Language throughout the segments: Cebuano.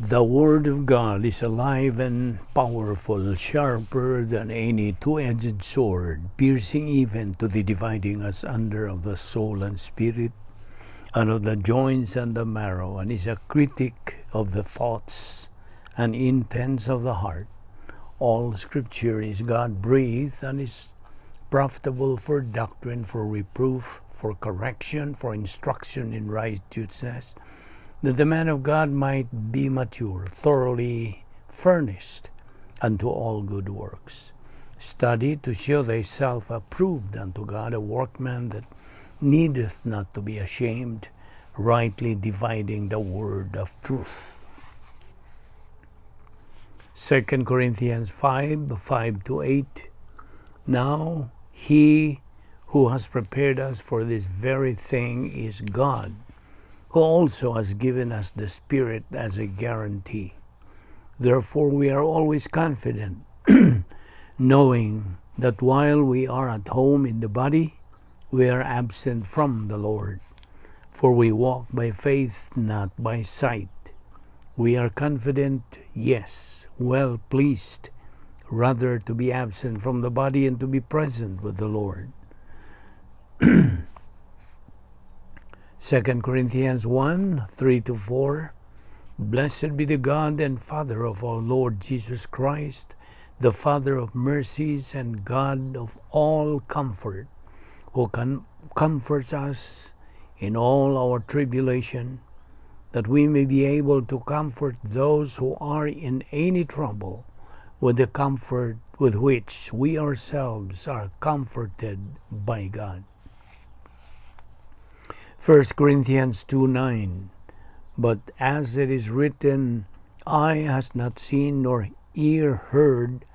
The Word of God is alive and powerful, sharper than any two-edged sword, piercing even to the dividing asunder of the soul and spirit, and of the joints and the marrow, and is a critic of the thoughts and intents of the heart. All Scripture is God-breathed and is profitable for doctrine, for reproof, for correction, for instruction in righteousness, that the man of God might be mature, thoroughly furnished unto all good works. Study to show thyself approved unto God, a workman that needeth not to be ashamed, rightly dividing the word of truth. 2 Corinthians 5:5-8. Now he who has prepared us for this very thing is God, who also has given us the Spirit as a guarantee. Therefore we are always confident, knowing that while we are at home in the body, we are absent from the Lord. For we walk by faith, not by sight. We are confident, yes, well pleased, rather to be absent from the body and to be present with the Lord. 2 Corinthians 1:3-4. Blessed be the God and Father of our Lord Jesus Christ, the Father of mercies and God of all comfort, who comforts us in all our tribulation, that we may be able to comfort those who are in any trouble with the comfort with which we ourselves are comforted by God. 1 Corinthians 2:9. But as it is written, eye has not seen, nor ear heard,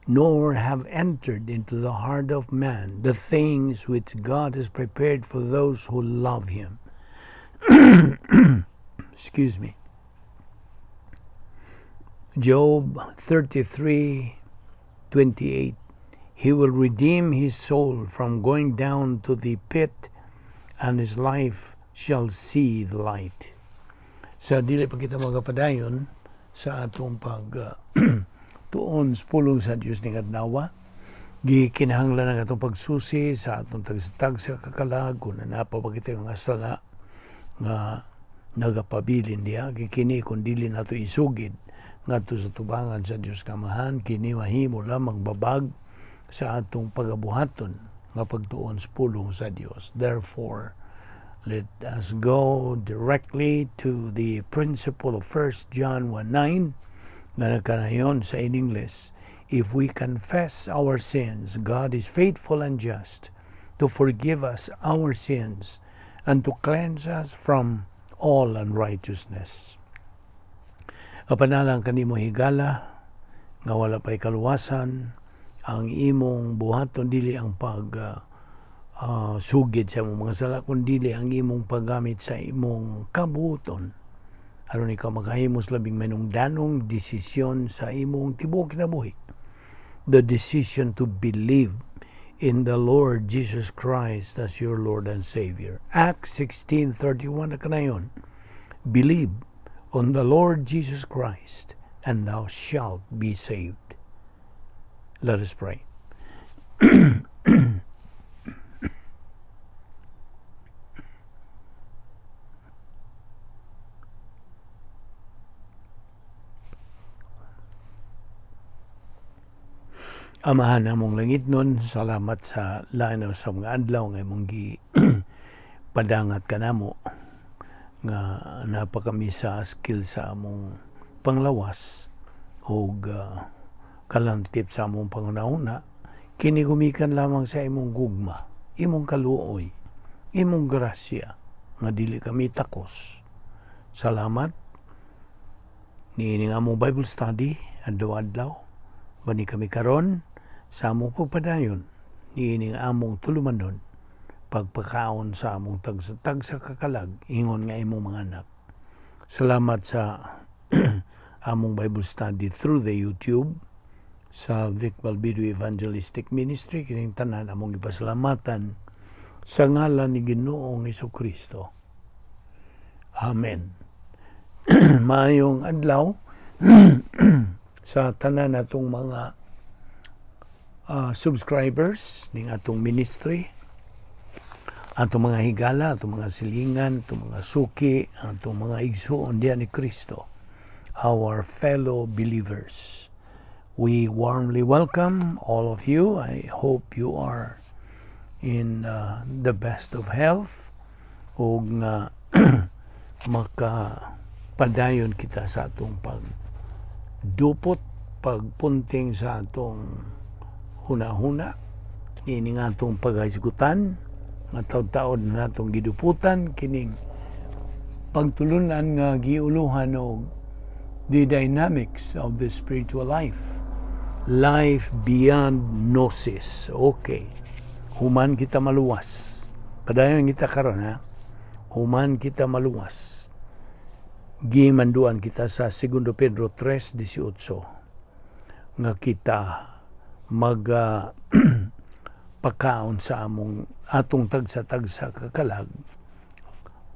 nor have entered into the heart of man the things which God has prepared for those who love him. Excuse me. Job 33:28. He will redeem his soul from going down to the pit, and his life shall see the light. Sa dili pa kita magapadayon sa atong pag tuon sa pulong sa Dios ning adlaw, gikinahanglan ang atong pagsusi sa atong tagsa-tagsa kakalag kung naa pa ba kita mga sala nga nagapabilin diha. Kini kung dili nato isugid ngadto sa tubangan sa Dios Kamahan, kini mahimo lamang babag sa atong pagabuhaton nga pagtuon sa pulong sa Dios. Therefore, let us go directly to the principle of 1 John 1:9 nga nagkanayon sa in English, if we confess our sins, God is faithful and just to forgive us our sins and to cleanse us from all unrighteousness. Apanalang kanimo higala nga wala pa'y kaluwasan, ang imong buhaton dili ang pag sugid sa imong mga sala, kun dili ang imong paggamit sa imong kabuoton aron ikaw makahimo sa labing manungdanong desisyon sa imong tibuok kinabuhi, the decision to believe in the Lord Jesus Christ as your Lord and Savior. Acts 16:31 na kanayon, believe on the Lord Jesus Christ and thou shalt be saved. Let us pray. Amahan namong langitnon, salamat sa lain sa mga adlaw nga imong gi padangat kanamo nga napakami sa skill sa among panglawas ug kalantip sa among panghuna-huna. Kini gumikan lamang sa imong gugma, imong kaluoy, imong grasya nga dili kami takos. Salamat niining among Bible study adlaw-adlaw. Bani kami karon sa among pagpadayon niining among tulumanon pagpakaon sa among tagsa-tagsa kakalag ingon nga imong mga anak. Salamat sa among Bible study through the YouTube sa Vic Balbido Evangelistic Ministry. Kining tanan among ipasalamatan sa ngalan ni Ginoong Hesukristo. Amen. Maayong adlaw sa tanan natong mga subscribers ning atong ministry, atong mga higala, atong mga silingan, atong mga suki, atong mga igsuon diha ni Kristo, our fellow believers. We warmly welcome all of you. I hope you are in the best of health ug nga makapadayon kita sa atong pagdupot, pagpunting sa atong huna-huna kini nga atong paghisgutan nga taud-taod na natong giduputan kining pagtulunan nga giuluhan og the dynamics of the spiritual life, life beyond gnosis. Okay, human kita maluwas, padayon kita karon ha. Human kita maluwas, gimanduan kita sa 2 Pedro 3:18 nga kita mag pakaon sa among atong tagsa-tagsa kakalag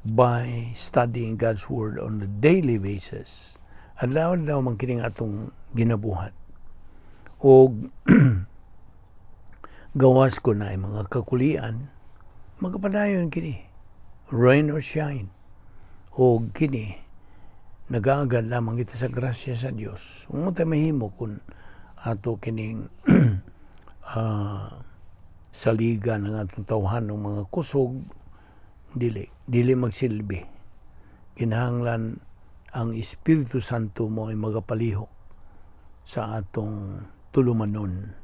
by studying God's Word on a daily basis. Adlaw-adlaw man kining atong ginabuhat. Og gawas ko na mga kakulian, magpadayon kini, rain or shine. Og kini, nagaagad lamang kita sa grasya sa Dios. Kung tayo mahimo kung ato kining saligan ng atong tawhan ng mga kusog, dili, dili magsilbi. Kinahanglan ang Espiritu Santo mo ay magapalihok sa atong tulumanon.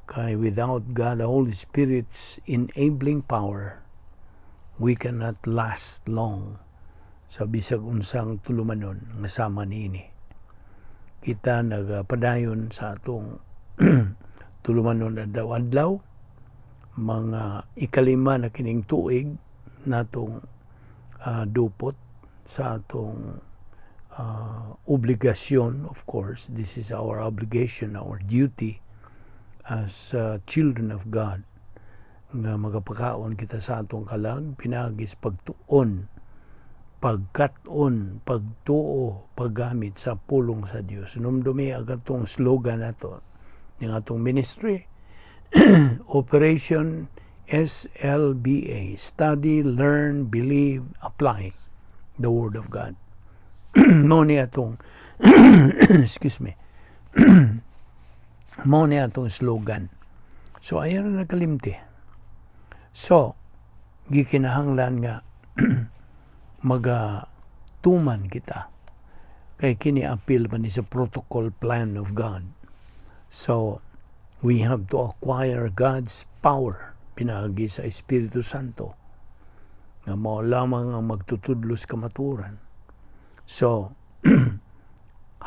Kay without God, the Holy Spirit's enabling power, we cannot last long sa bisag unsang tulumanon nga sama niini. Kita nagapadayon sa atong tulumanon adlaw-adlaw, mga ikalima na kining tuig natong dupot sa atong obligasyon. Of course, this is our obligation, our duty as children of God nga magapakaon kita sa atong kalag pinaagi sa pagtuon, pagkat-on, pagtuo, paggamit sa pulong sa Dios. Numdumi ang atong slogan nato ng atong ministry, Operation SLBA, Study, Learn, Believe, Apply the Word of God. Mao ni atong, excuse me, mao ni atong slogan. So ayaw na nakalimti. So gikinahanglan nga magatuman kita kay kini apil man ni sa protocol plan of God. So we have to acquire God's power pinaagi sa Espiritu Santo nga mao lamang ang magtutudlos kamaturan. So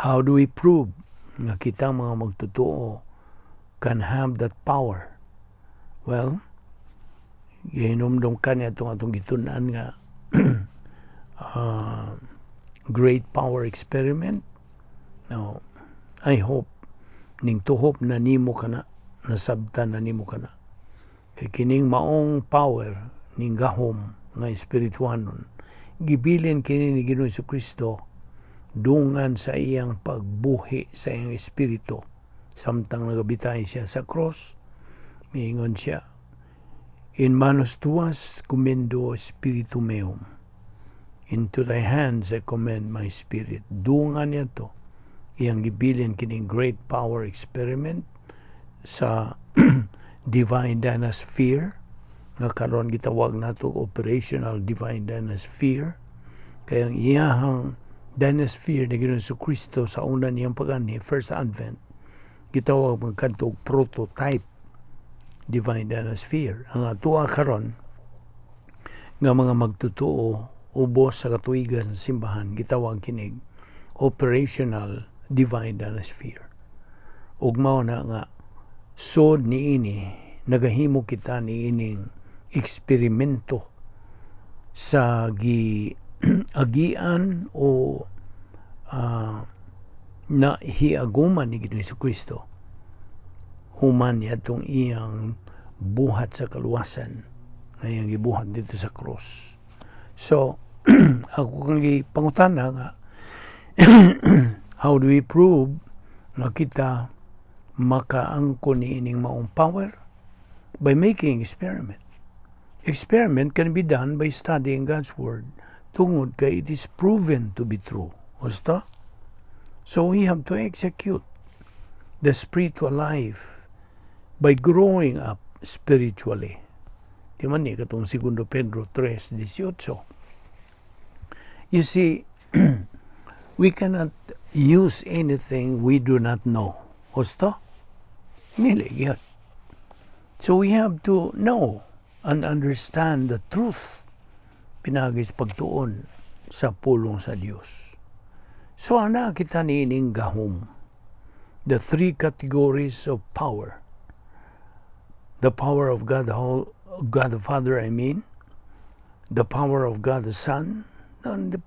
how do we prove nga kita mga magtotoo can have that power? Well, gihinumdum ka niya atong atong gitun-an nga great power experiment. Now, I hope ning tuhop na nimo kana, nasabtan na nimo kana. Kay kining maong power ning gahom nga espirituhanon, gibilin kini ni Ginoong Kristo dungan sa iyang pagbuhi sa iyang espiritu samtang nagabitay siya sa cross. Miingon siya, "In manos tuas commendo spiritum meum." "Into thy hands I commend my spirit." Dungan niya to iyang gibilin kining great power experiment sa divine dynasphere nga karon gitawag nato operational divine dynasphere, kay ang iyahang dynasphere ni Ginoong Kristo sa una niyang pag-anhi, first advent, gitawag man kadto prototype divine dynasphere. Ang atoa karon nga mga magtotoo ubos sa katuigan sa simbahan, gitawag kinig operational divine dynasphere. Ug mao na nga sod niini nagahimo kita niining eksperimento sa gi agian o na hiaguman ni Ginoong Kristo human niadtong iyang buhat sa kaluwasan nga iyang gibuhat dito sa cross. So, Ako kang gipangutana nga, how do we prove nga kita makaangkon ni ining maong power? By making experiment. Experiment can be done by studying God's Word tungod kay it is proven to be true. Husto? So we have to execute the spiritual life by growing up spiritually. Di man ni katong Segundo Pedro 3:18. You see, we cannot use anything we do not know. Husto? Dili gyud. So we have to know and understand the truth pinaagi sa pagtuon sa pulong sa Dios. So ana kita niining gahom. The three categories of power. The power of God, the whole, God the Father, I mean, the power of God the Son, and the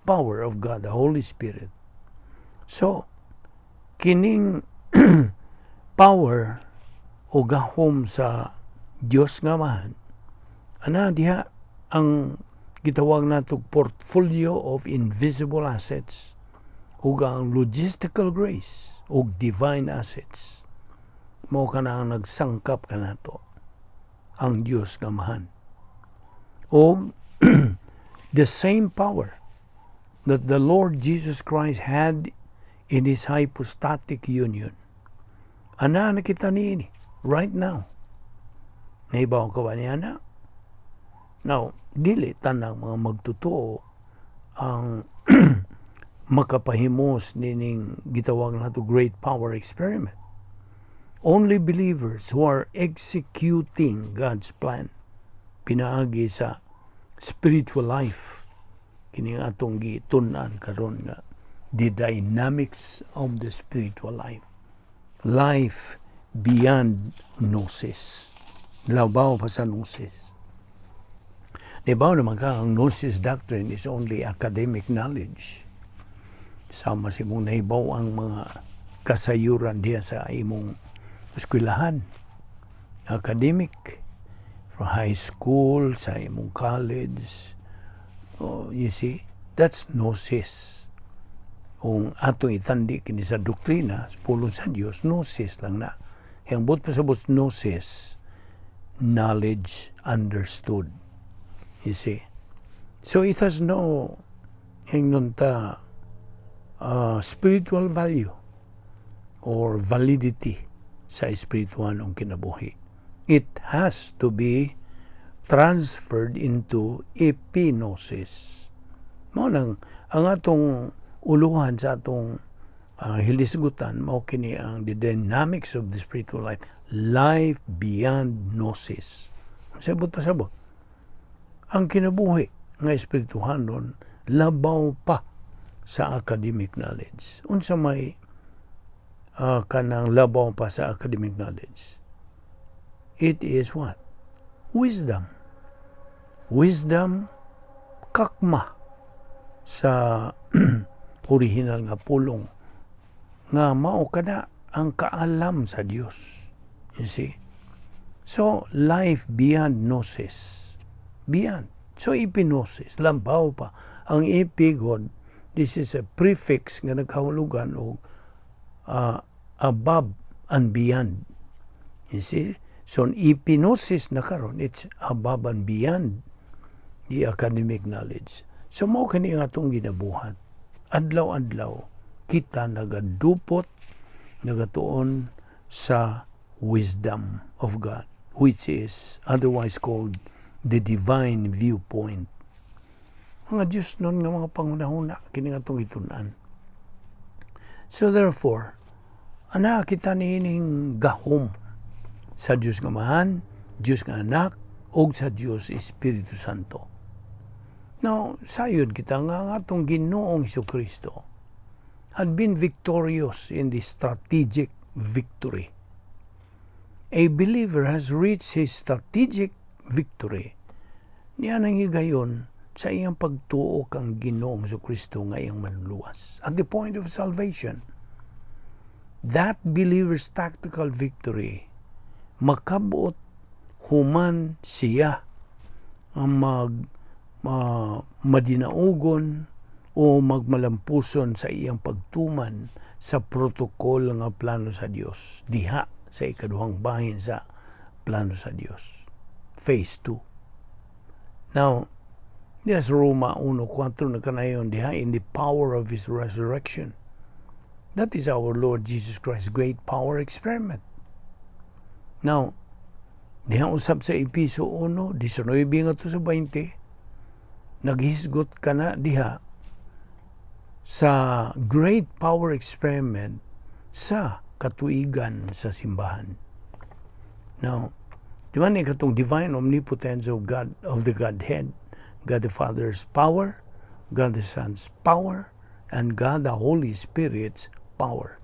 power of God the Holy Spirit. So, kining power o gahom sa Dios nga Amahan, ana diha ang gitawag nato portfolio of invisible assets ug ang logistical grace ug divine assets. Mao kana ang nagsangkap kanato ang Dios nga Amahan. Og the same power that the Lord Jesus Christ had in his hypostatic union, ana na kita niini right now. Nahibaw ka ba niya na? Now, dili tanang mga magtotoo ang makapahimos nining gitawag nato great power experiment. Only believers who are executing God's plan pinaagi sa spiritual life, kini atong gitun-an karon nga the dynamics of the spiritual life, life beyond gnosis, labaw pa sa gnosis. Di ba naman ka, ang gnosis doctrine is only academic knowledge, sama sa imong nahibaw ang mga kasayuran diya sa imong eskwelahan, academic from high school, sa imong college. Oh, you see, that's gnosis. Kung atong itandi kini sa doktrina sa pulong sa Dios, gnosis lang na. Kaya ang buot pasabot gnosis, knowledge understood, you see. So it has no, ingnon ta, spiritual value or validity sa espiritual kinabuhi. It has to be transferred into epignosis. Mao nang ang atong uluhan sa atong hilisgutan mao kini ang the dynamics of the spiritual life, life beyond gnosis. Sabot pasabot. Ang kinabuhi nga espirituhanon labaw pa sa academic knowledge. Unsa may kanang labaw pa sa academic knowledge? It is what? Wisdom. Wisdom, chokma sa original nga pulong, nga mao kana ang kaalam sa Dios. You see? So, life beyond gnosis. Beyond. So, epignosis, labaw pa. Ang epi gud, this is a prefix nga nagkahulugan og above and beyond. You see? So, ang epignosis na karon, it's above and beyond the academic knowledge. So, mao kani ang atong ginabuhat. Adlaw-adlaw, kita nagadupot, nagatuon sa wisdom of God, which is otherwise called the divine viewpoint. Mga Diyos nun nga mga pangunahuna, kini nga atong gitun-an. So therefore, ana kita niining gahom sa Diyos nga Amahan, Diyos nga Anak, ug sa Diyos Espiritu Santo. Now, sayod kita nga ang atong Ginoong Kristo had been victorious in the strategic victory. A believer has reached his strategic victory niya nang higayon sa iyang pagtuo kang Ginoong Kristo nga iyang manluluwas. At the point of salvation, that believer's tactical victory makabot human siya ang mag madinaugon o magmalampuson sa iyang pagtuman sa protocol nga plano sa Dios diha sa ikaduhang bahin sa plano sa Dios, phase 2. Now, yes, Roma 1:4 nagkanayon diha, in the power of His resurrection. That is our Lord Jesus Christ's great power experiment. Now, diha usab sa Episo 1:19 ngadto sa 20, naghisgot ka na diha sa great power experiment sa katuigan sa simbahan. Now, di ba ni katong divine omnipotence of God, of the Godhead, God the Father's power, God the Son's power, and God the Holy Spirit's power.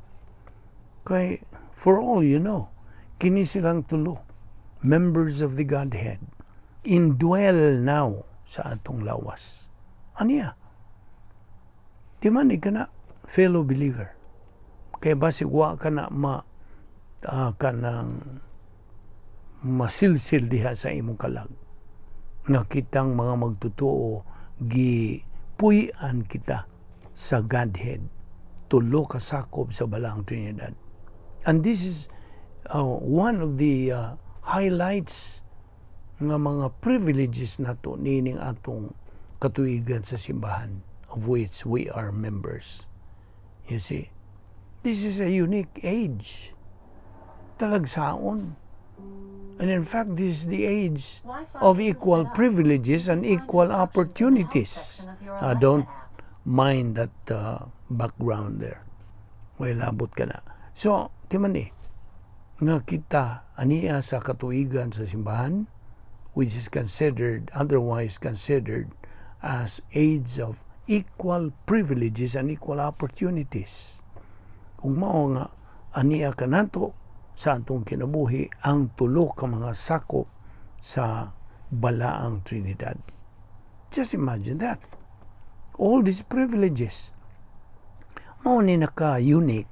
Kay, for all you know, kini silang tulo, members of the Godhead, indwell now sa atong lawas. Aniya? Di man ka na fellow believer. Kay basig wa ka na ma kanang masilsil diha sa imong kalag nga kitang mga magtotoo gipuy-an kita sa Godhead, tulo ka sakop sa Balaang Trinidad. And this is one of the highlights nga mga privileges nato niining atong katuigan sa simbahan, of which we are members. You see, this is a unique age, talagsaon. And in fact, this is the age Wi-Fi of signal equal set up. Privileges and Find equal instructions in the help opportunities. Section of your Alexa Don't app. Mind that background there. Way labot ka na. So, di man eh, nga kita aniya sa katuigan sa simbahan, which is considered, otherwise considered as age of equal privileges and equal opportunities. Kung mao nga aniya kanato sa atong kinabuhi ang tulo ka mga sakop sa Balaang Trinidad. Just imagine that. All these privileges. Mao ni naka-unique,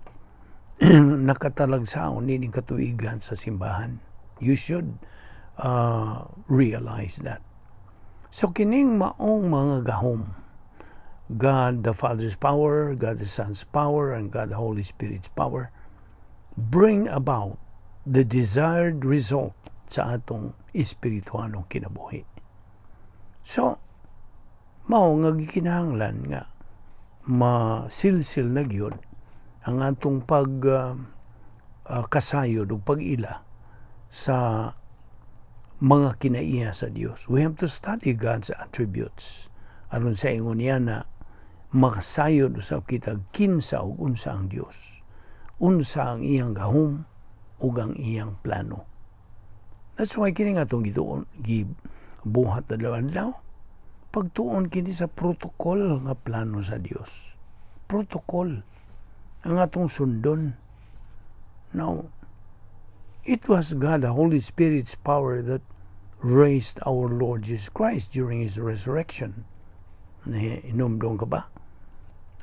nakatalagsaon nining katuigan sa simbahan. You should realize that. So kining maong mga gahom, God the Father's power, God the Son's power, and God the Holy Spirit's power, bring about the desired result sa atong espirituanong kinabuhi. So, mao nga gikinahanglan nga masilsil na gyud ang atong pag kasayod ug pag-ila sa mga kinaiya sa Dios. We have to study God's attributes aron sa ingon niya na makasayod usab kita kinsa ug unsa ang Dios. Unsa ang iyang gahom ug ang iyang plano. That's why kini nga atong gituon gibuhat adlaw-adlaw, pagtuon kini sa protocol nga plano sa Dios. Protocol ang atong sundon. Now, it was God, the Holy Spirit's power that raised our Lord Jesus Christ during His resurrection. Inumdong ka ba?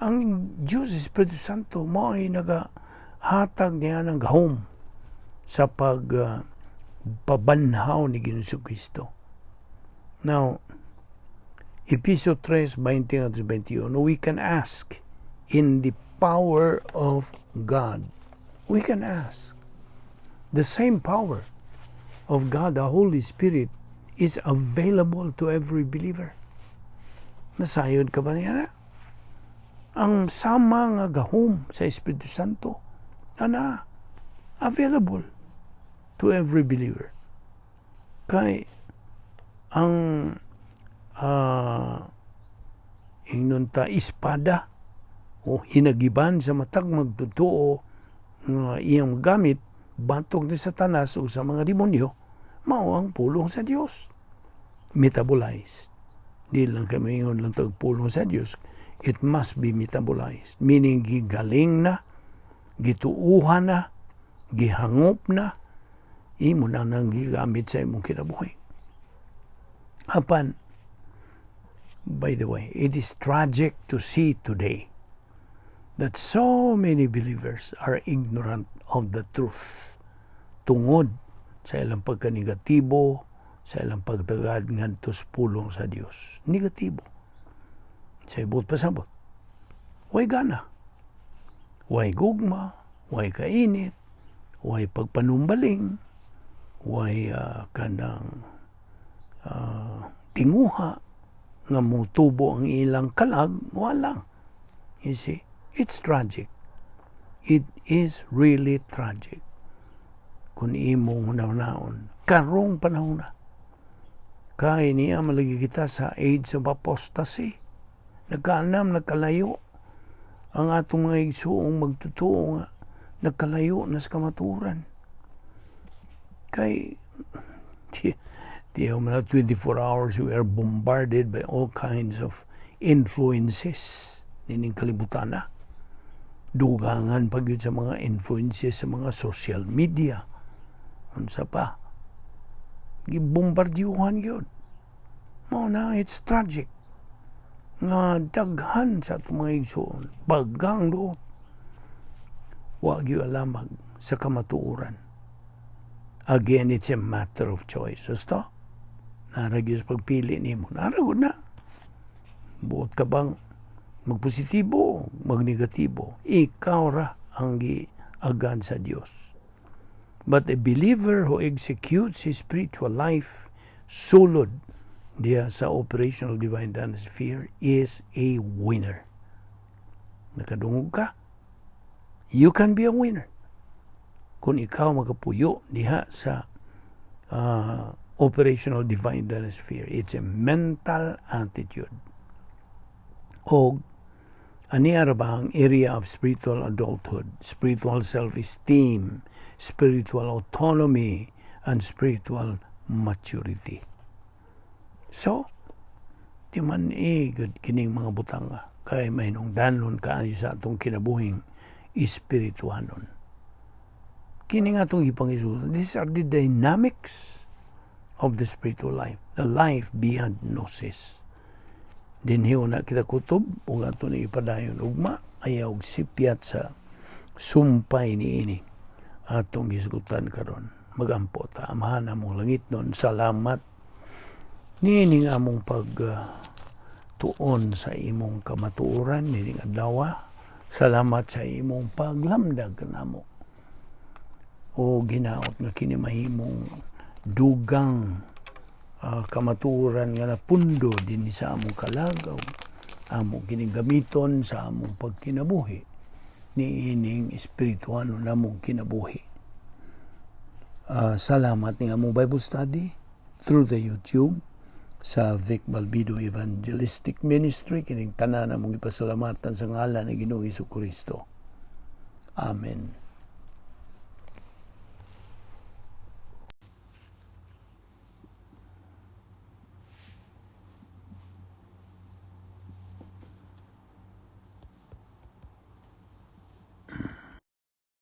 Ang Diyos Espiritu Santo mao ay nagahatag niya ng gahom sa pag pabanhaw ni Ginoong Kristo. Now, Episo 3, 20 21, we can ask in the power of God. We can ask. The same power of God, the Holy Spirit, is available to every believer. Nasayod ka ba niya na? Ang sama nga gahom sa Espiritu Santo, ana, available to every believer. Kay, ang ingnon ta espada o hinagiban sa matag magtotoo nga iyang gamit batok ni Satanas o sa mga demonyo mao ang pulong sa Dios metabolized. Di lang kami ingon lang tag pulong sa Dios, it must be metabolized, meaning gigaling na, gituuhan na, gihangop na, imo na nang gigamit sa imong kinabuhi. Apan, by the way, it is tragic to see today that so many believers are ignorant of the truth tungod sa ilang pagkanegatibo, sa ilang pagtagad ngadto sa pulong sa Dios. Negatibo. Sa ibot pasabot. Way gana. Way gugma, way kainit, way pagpanumbaling, way kanang tinguha nga mutubo ang ilang kalag, wala. You see, it's tragic. It is really tragic. Kung imong hunahunaon, karong panahon na. Kay niya malagi kita sa age of apostasy. Nagkaanam, nagkalayo. Ang atong mga igsuong magtotoo nga nagkalayo na sa kamatuoran. Kay di man 24 hours we are bombarded by all kinds of influences nining kalibutan na. Dugangan pag yun sa mga influences sa mga social media. Unsa pa? Gibombardyuhan yun. Mao na, it's tragic nga daghan sa atong mga igsoon bagang duot, wa gyud alamag sa kamatuoran. Again, it's a matter of choice. Gusto nara gyud sa pagpili nimo, nara gud na. Buot ka bang magpositibo, magnegatibo? Ikaw ra ang giagad sa Dios. But a believer who executes his spiritual life sulod diya sa operational divine sphere is a winner. Nakadungog ka? You can be a winner. Kung ikaw makapuyo diha sa operational divine sphere, it's a mental attitude. O ani ra ba ang area of spiritual adulthood, spiritual self-esteem, spiritual autonomy, and spiritual maturity. So, di man igod kining mga butanga kay mahinungdanon kaayo sa atong kinabuhing espirituanon. Kini nga atong ipangisutan. These are the dynamics of the spiritual life, the life beyond gnosis. Dinhi na kita kutob ug ato ni ipadayon ugma, ayaw og sipyat sa sumpay niini atong hisgutan karon. Magampo ta. Amahan among langitnon, salamat niining among pag tuon sa imong kamatuoran nining adlaw. Salamat sa imong paglamdag kanamo o ginaot nga kini mahimong dugang kamatuoran nga napundo dinhi sa among kalag, amo kining gamiton sa among pagkinabuhi niining espirituano namong kinabuhi. Salamat ning among Bible study through the YouTube sa Vic Balbido Evangelistic Ministry. Kining tanan among ipasalamatan sa ngalan ni Ginoong Kristo. Amen.